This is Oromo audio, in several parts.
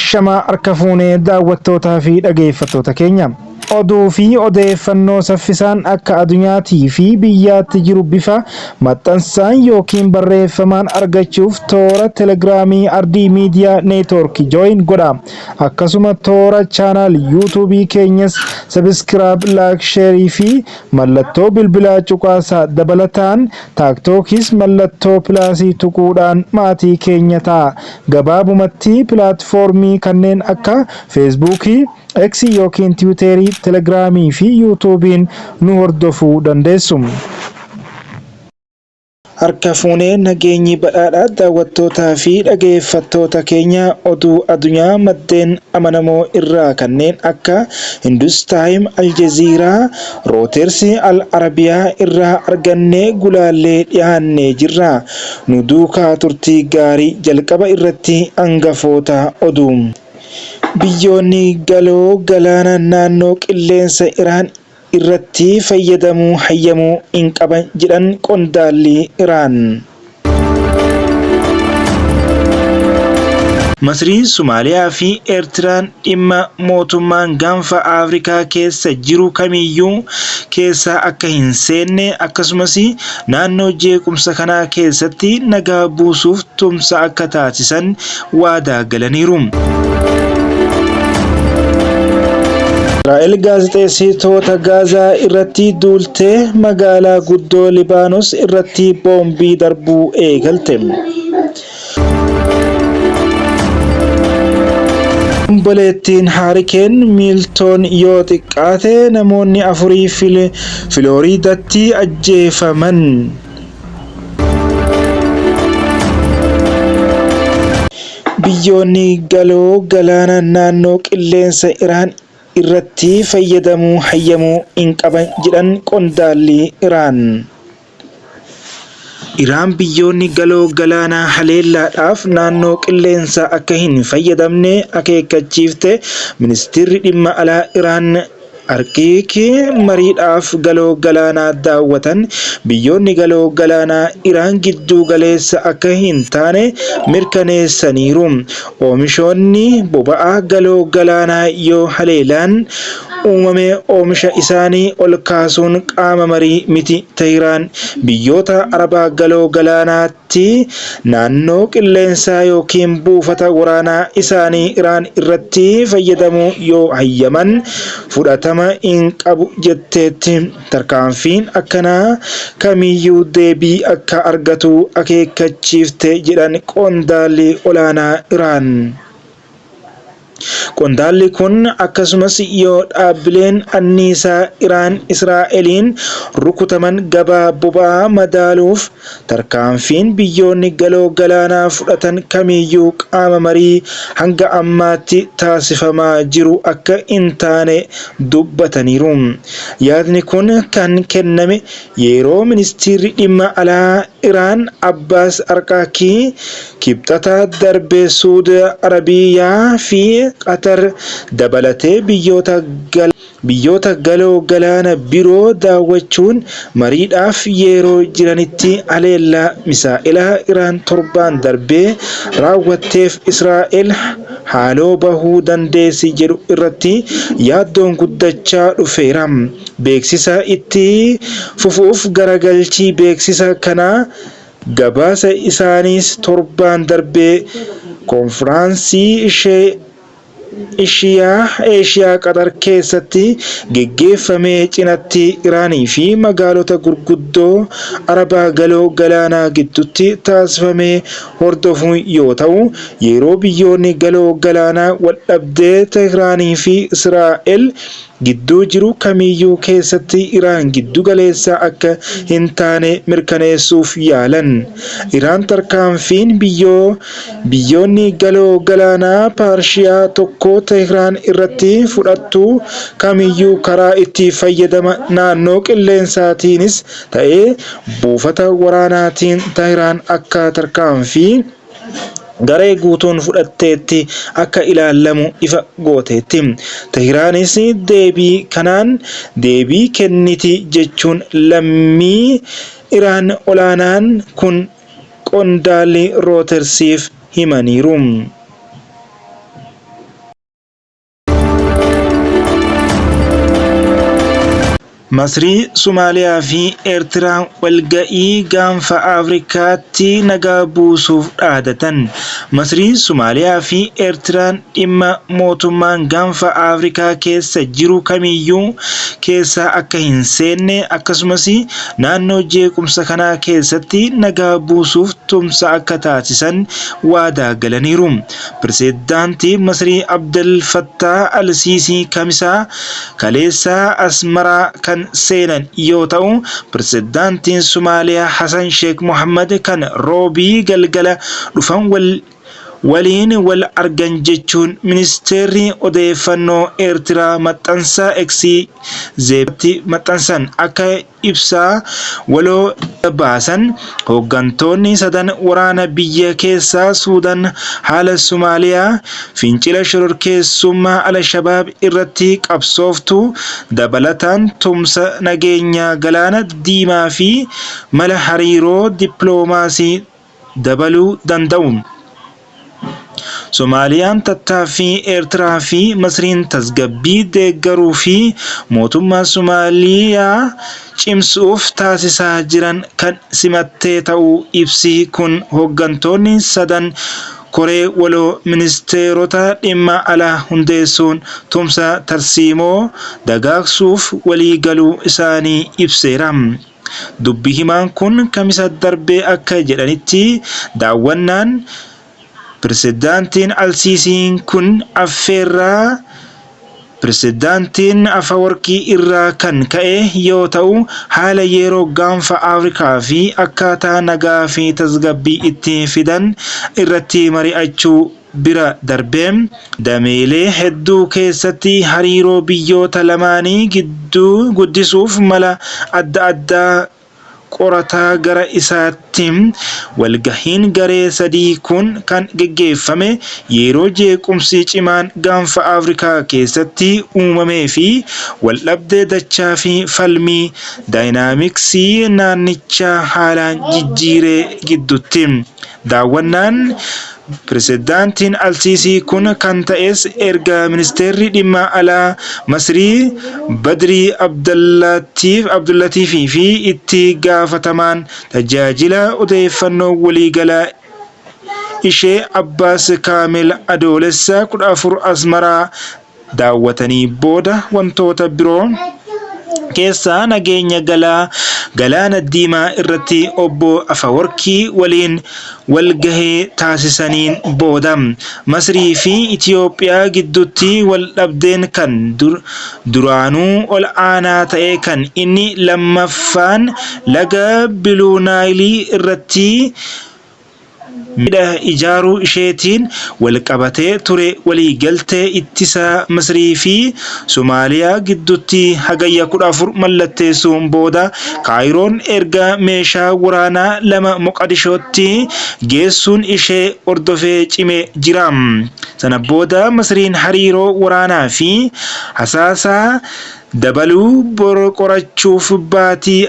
Ashamaa harka fuunee daawwattootaa fi dhageeffattoota keenya. Oduu fi odeeffannoo saffisaan akka adunyaatii fi biyyaatti jiru bifa maxxansaan yookiin barreeffamaan argachuuf toora Telegiraamii Ardii Miidiyaa Neetwoork join godha. Akkasuma toora channel YouTube keenyas subscribe, like, share fi mallattoo bilbilaa cuqaasaa. Dabalataan Taaktookis mallattoo pilaasii tuquudhaan maatii keenya ta'a. Gabaabumatti pilaatfoormii kanneen akka Feesbuukii, X yookiin Tiwuteerii, Telegiraamii fi Yuutuubiin nu hordofuu dandeessu. Harka fuunee nageenyi badhaadha daawwattootaa fi dhageeffattoota keenya oduu adunyaa maddeen amanamoo irraa kanneen akka Hindustaayim, Aljaziiraa, Rootersi, Al Arabiyaa irraa arganne gulaallee dhiyaannee jirra. Nu duukaa turtii gaarii jalqaba irratti angafoota oduu. Biyyoonni galoo galaana naannoo qilleensa Iraan irratti fayyadamuu hayyamuu hin qaban jedhan qondaalli Iraan. Masriin, Somaaliyaa fi Eertiraan dhimma mootummaan gaanfa Afrikaa keessa jiru kamiyyuu keessa akka hin seenne akkasumas naannoo jeequmsa kanaa keessatti nagaa buusuuf tumsa akka taasisan waadaa galaniiru. Israa'el gaazexeessitoota Gaazaa irratti duultee magaalaa guddoo Libaanos irratti boombii darbuu eegalte. Obomboleettiin Haarikeen Miiltoon yoo xiqqaate namoonni afurii Filooriidatti ajjeefaman. Biyyoonni Galoo Galaana naannoo qilleensa Iraan irratti fayyadamuu hayyamuu hin qaban jedhan qondaalli Iraan. Iraan biyyoonni Galoo Galaanaa haleellaadhaaf naannoo qilleensaa akka hin fayyadamne akeekkachiifte. Ministirri Dhimma Alaa Iraan Arqiik mariidhaaf Galoo Galaanaa daawwatan biyyoonni Galoo Galaanaa Iraan gidduu galeessa akka hin taane mirkaneessaniiru. Oomishoonni boba'aa Galoo Galaanaa yoo haleelaan uumame oomisha isaanii ol kaasuun qaama marii miti Tehiraan biyyoota Arabaa Galoo Galaanaatti tti naannoo qilleensaa yookiin buufata waraanaa isaanii Iraan irratti fayyadamuu yoo hayyaman fudhatama hin qabu jetteetti. Tarkaanfiin akkanaa kamiyyuu deebii akka argatu akeekkachiifte jedhan qondaalli olaanaa Iraan. Qondaalli kun akkasumas yoo dhaabbileen anniisaa Iraan Israa'eliin rukutaman gabaa boba'aa madaaluuf tarkaanfiin biyyoonni Galoo Galaanaa fudhatan kamiiyyuu qaama marii hanga ammaatti taasifamaa jiru akka hin taane dubbataniiru. Yaadni kun kan kenname yeroo Ministiirri Dhimma Alaa Iraan Abbaas Arqaakii Kibxata darbe Suud Arabiyaa fi Qatar dabalatee biyyoota biyyoota Galoo Galaana biroo daawwachuun mariidhaaf yeroo jiranitti haleellaa misaa'elaa Iraan torbaan darbee raawwatteef Israa'el haaloo bahuu dandeessi jedhu irratti yaaddoon guddachaa dhufeera. Beeksisa itti fufuuf garagalchi beeksisa kanaa Gabaasa isaaniis torbaan darbe konfiraansii ishee Ishiyaa Eeshiyaa Qaxar keessatti geggeeffame cinatti Iraanii fi magaalota gurguddoo Arabaa Galoo Galaanaa gidduutti taasifame hordofuun yoo ta'u, yeroo biyyoonni Galoo Galaanaa waldhabdee Tehraanii fi Israa'el gidduu jiru kamiyyuu keessatti Iraan giddu galeessa akka hin taane mirkaneessuuf yaalan. Iraan tarkaanfiin biyyoo biyyoonni Galoo Galaanaa Paarshiyaa tokko Tehraan irratti fudhattu kamiyyuu karaa itti fayyadama naannoo qilleensaatiinis ta'ee buufata waraanaatiin Tehraan akka tarkaanfii garee guutuun fudhatteetti akka ilaalamu ifa gooteetti. Tehiraanis deebii kanaan deebii kenniti jechuun lammii Iraan olaanaan kun qondaalli Rootersiif himaniiru. Masrii, Somaaliyaa fi Eertiraan walga'ii gaanfa Afrikaatti nagaa buusuuf dhaadatan. Masrii, Somaaliyaa fi Eertiraan dhimma mootummaan gaanfa Afrikaa keessa jiru kamiyyuu keessa akka hin seenne akkasumas naannoo jeequmsa kanaa keessatti nagaa buusuuf tumsa akka taasisan waadaa galaniiru. Pirezidaantii Masrii Abdel Fattah al-Siisii Kamisaa kaleessaa Asmaraa kan seenan yoo ta'u, Pirezidaantiin Somaaliyaa Hasan Sheek Mohammad kan Roobii galgala dhufan wal waliin wal argan jechuun ministeerri odeeffannoo Eertiraa maxxansa X zeetti maxxansan akka ibsa waloo baasan hooggantoonni sadan waraana biyya keessaa Suudaan haala Somaaliyaa fincila shororkeessummaa Al-Shabaab irratti qabsooftu dabalataan tumsa nageenyaa galaana diimaa fi mala hariiroo dippiloomaasii dabaluu danda'u. Somaaliyaan tattaaffii Eertiraa fi Masriin tasgabbii deeggaruu fi mootummaa Somaaliyaa cimsuuf taasisaa jiran kan simattee ta'uu ibsi kun hooggantoonni sadan koree waloo ministeerota dhimma alaa hundeessuun tumsa tarsiimoo dagaagsuuf waliigaluu isaanii ibseera. Dubbi himaan kun Kamisa darbe akka jedhanitti daawwannaan Pirezidaantiin Alsiisiin kun affeerraa Pirezidaantiin Afawarqii irraa kan ka'e yoo ta'u, haala yeroo gaanfa Afrikaa fi akkaataa nagaa fi tasgabbii itti fidan irratti mari'achuu bira darbee dameelee hedduu keessatti hariiroo biyyoota lamaanii gidduu guddisuuf mala adda addaa qorataa gara isaatti walgahiin garee sadii kun kan geggeeffame yeroo jeequmsi cimaan gaanfa Afrikaa keessatti uumamee fi waldhabdee dachaa fi falmii daayinaamiksii naannichaa haalaan jijjiiree gidduutti. Daawwannaan Pirezidaantiin Alsiisii kun kan ta'es erga ministeerri dhimma alaa Masrii Badrii Abdullatiifii fi itti gaafatamaan tajaajila odeeffannoo waliigalaa ishee Abbaas Kaamil Adoolessa 14 Asmaraa daawwatanii booda wantoota biroo keessaa nageenya galaa Galaana Diimaa irratti obbo Afawarkii waliin walgahii taasisaniin booda. Masrii fi Itiyoophiyaa gidduutti waldhabdeen kan duraanuu ol aanaa ta'e kan inni lammaffaan laga Biluu Naayilii irratti hidha ijaaruu isheetiin walqabatee ture waliigaltee ittisaa Masrii fi Somaaliyaa gidduutti Hagayya 14 mallatteessuun booda Kaayiroon erga meeshaa waraanaa lama Moqadishootti geessuun ishee hordofee cimee jira. Sana booda Masriin hariiroo waraanaa fi hasaasaa dabaluu qorachuuf baatii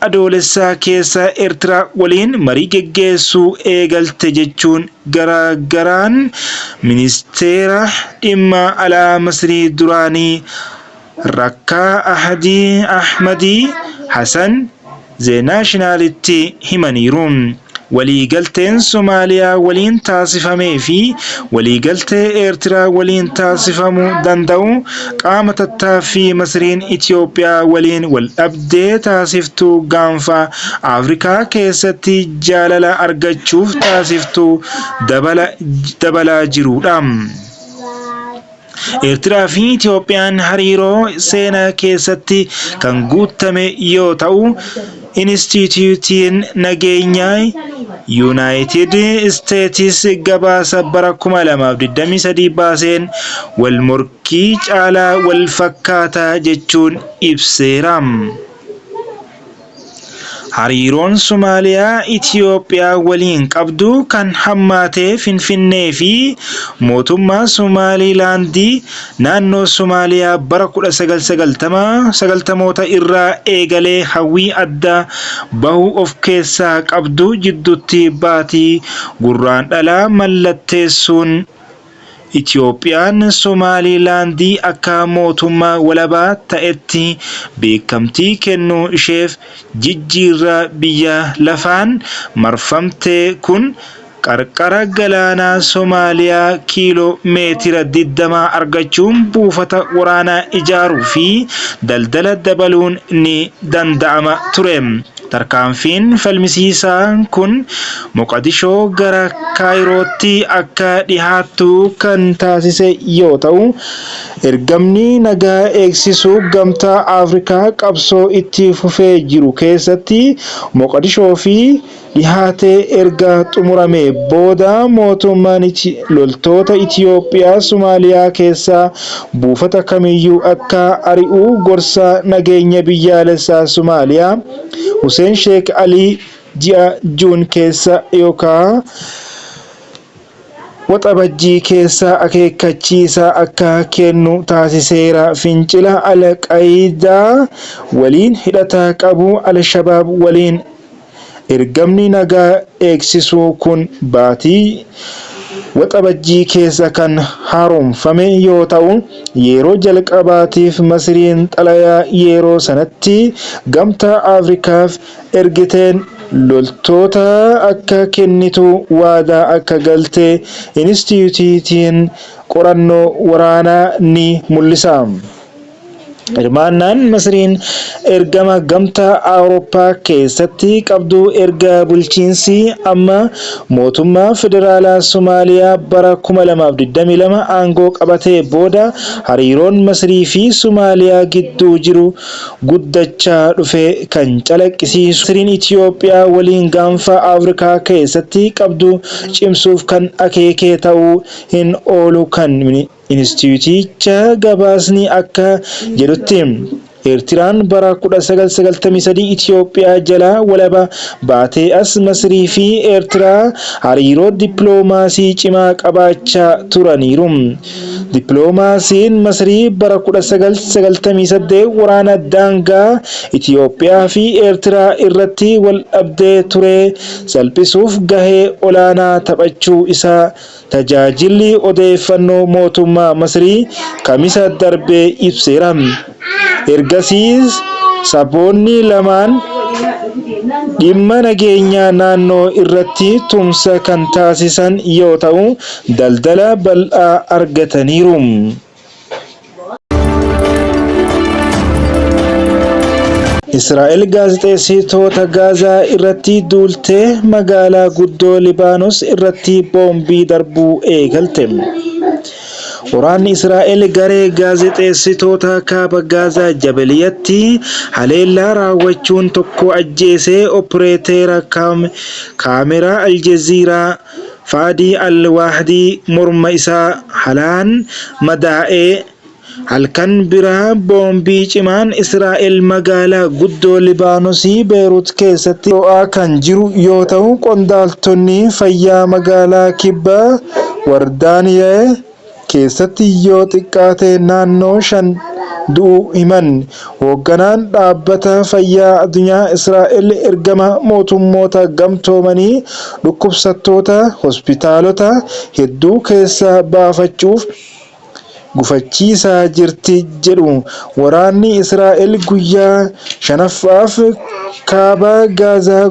Adoolessaa keessa Eertiraa waliin marii geggeessuu eegalte jechuun garaagaraan ministeera dhimma alaa Masrii duraanii Rakkaa Ahadii Ahmadii Hasan The National'tti himaniiru. Waliigalteen Somaaliyaa waliin taasifamee fi waliigaltee Eertiraa waliin taasifamuu danda'u qaama tattaaffii Masriin Itiyoophiyaa waliin waldhabdee taasiftu gaanfa Afrikaa keessatti jaalala argachuuf taasiftu dabalaa jiruudha. Eertiraa fi Itiyoophiyaan hariiroo seenaa keessatti kan guuttame yoo ta'u, Inistiitiyuutiin Nageenyaa Yuunaayitid Isteetis gabaasa bara 2023 baaseen wal morkii caalaa wal fakkaataa jechuun ibseera. Hariiroon Somaaliyaa Itiyoophiyaa waliin qabdu kan hammaate Finfinnee fi mootummaa Somaalilaandii naannoo Somaaliyaa bara 1990moota irraa eegalee hawwii adda bahuu of keessaa qabdu jidduutti baatii Gurraandhalaa mallatteessuun Itiyoophiyaan Somaalilaandii akka mootummaa walabaa ta'etti beekamtii kennuu isheef jijjiirraa biyya lafaan marfamte kun qarqara galaanaa Somaaliyaa kiiloo meetira 20 argachuun buufata waraanaa ijaaruu fi daldala dabaluun ni danda'ama ture. Tarkaanfiin falmisiisaan kun Moqadishoo gara Kaayirootti akka dhihaattu kan taasise yoo ta'u, ergamni nagaa eegsisuu Gamtaa Afrikaa qabsoo itti fufee jiru keessatti Moqadishoo fi dhihaatee erga xumuramee booda mootummaan loltoota Itiyoophiyaa Somaaliyaa keessaa buufata kamiyyuu akka ari'u gorsaa nageenya biyyaalessaa Somaaliyaa Huseen Sheek Alii ji'a Juun keessa yookaa Waxabajjii keessa akeekkachiisa akka kennu taasiseera. Fincila Al-Qayidaa waliin hidhata qabu Al-Shabaab waliin ergamni nagaa eegsisuu kun baatii Waxabajjii keessa kan haaromfame yoo ta'u, yeroo jalqabaatiif Masriin xalayaa yeroo sanatti Gamtaa Afrikaaf ergiteen loltoota akka kennitu waadaa akka galte Inistitiyuutiin Qorannoo Waraanaa ni mul'isa. Hirmaannaan Masriin ergama Gamtaa Awurooppaa keessatti qabdu erga bulchiinsi amma mootummaa federaalaa Somaaliyaa bara 2022 aangoo qabatee booda hariiroon Masrii fi Somaaliyaa gidduu jiru guddachaa dhufe kan calaqqisiisu Masriin Itiyoophiyaa waliin Gaanfa Afrikaa keessatti qabdu cimsuuf kan akeeke ta'uu hin oolu kan Inistitiyuuticha gabaasni akka jedhutti Eertiraan bara 1993 Itiyoophiyaa jalaa walaba baatee as Masrii fi Eertiraa hariiroo dippiloomaasii cimaa qabaachaa turaniiru. Dippiloomaasiin Masrii bara 1998 waraana daangaa Itiyoophiyaa fi Eertiraa irratti waldhabdee ture salphisuuf gahee olaanaa taphachuu isaa Tajaajilli Odeeffannoo Mootummaa Masrii Kamisa darbe ibseera. Ergasiis saboonni lamaan dhimma nageenyaa naannoo irratti tumsa kan taasisan yoo ta'u, daldala bal'aa argataniiru. Israa'el gaazexeessitoota Gaazaa irratti duultee magaalaa guddoo Libaanos irratti boombii darbuu eegalte. Waraanni Israa'el garee gaazexeessitoota kaaba Gaazaa Jabaliyatti haleellaa raawwachuun tokko ajjeesee oppireeteera kaameraa Aljaziiraa Faadii Al-Waahdii morma isaa halaan madaa'ee halkan biraa boombii cimaan Israa'el magaalaa guddoo Libaanosii Beerut keessatti dho'aa kan jiru yoo ta'u, qondaaltonni fayyaa magaalaa kibba Wardaaniyeh keessatti yoo xiqqaate naannoo 5 du'uu himan. Hoogganaan Dhaabbata Fayyaa Addunyaa Israa'el ergama Mootummoota Gamtoomanii dhukkubsattoota hospitaalota hedduu keessaa baafachuuf gufachiisaa jirti jedhu. Waraanni Israa'el guyyaa shanaffaaf kaaba Gaazaa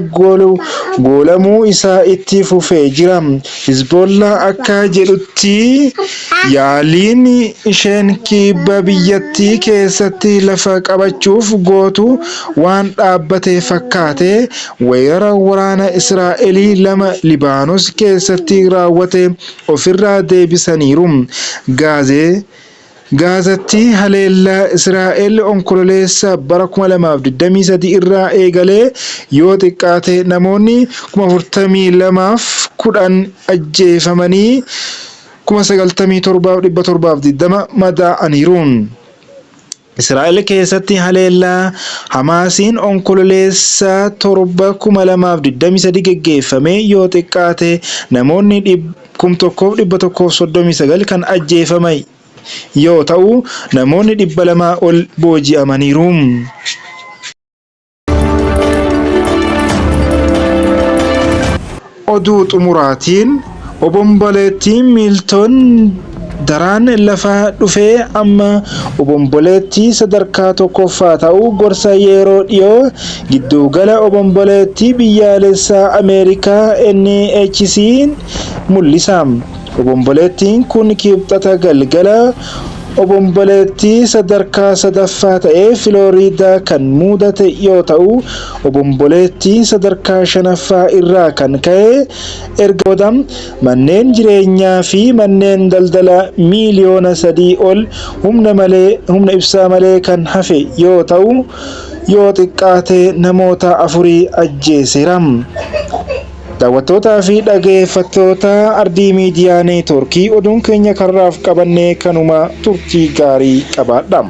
goolamuu isaa itti fufee jira. Hizboollaa akka jedhutti yaaliin isheen kibba biyyattii keessatti lafa qabachuuf gootu waan dhaabbate fakkaate weerara waraana Israa'elii 2 Libaanos keessatti raawwate ofirraa deebisaniiru. Gaazee Gaazatti haleellaa Israa'el Onkololeessa bara 2023 irraa eegalee yoo xiqqaate namoonni 42,010 ajjeefamanii 97,720 madaa'aniiru. Israa'el keessatti haleellaa Hamaasiin Onkololeessa 7, 2023 geggeeffame yoo xiqqaate namoonni 1,139 kan ajjeefamai yoo ta'u, namoonni 200 ol booji'amaniiru. Oduu xumuraatiin, Obomboleettiin Miilton Daraan lafaa dhufee amma obomboleettii sadarkaa tokkoffaa ta'uu gorsa yeroo dhiyoo Giddugala Obomboleettii Biyyaalessaa Ameerikaa NHC'n mul'isa. Obomboleettiin kun Kibxata galgala obomboleettii sadarkaa sadaffaa ta'ee Filooriidaa kan mudate yoo ta'u, obomboleettii sadarkaa shanaffaa irraa kan ka'e erga booda manneen jireenyaa fi manneen daldalaa miiliyoona 3 ol humna malee humna ibsaa malee kan hafe yoo ta'u, yoo xiqqaate namoota afurii ajjeeseera. Daawwattootaa fi dhageeffattoota Ardii Miidiyaa Neetwoorkii oduun keenya karraaf qabannee kanuma turtii gaarii qabaadha.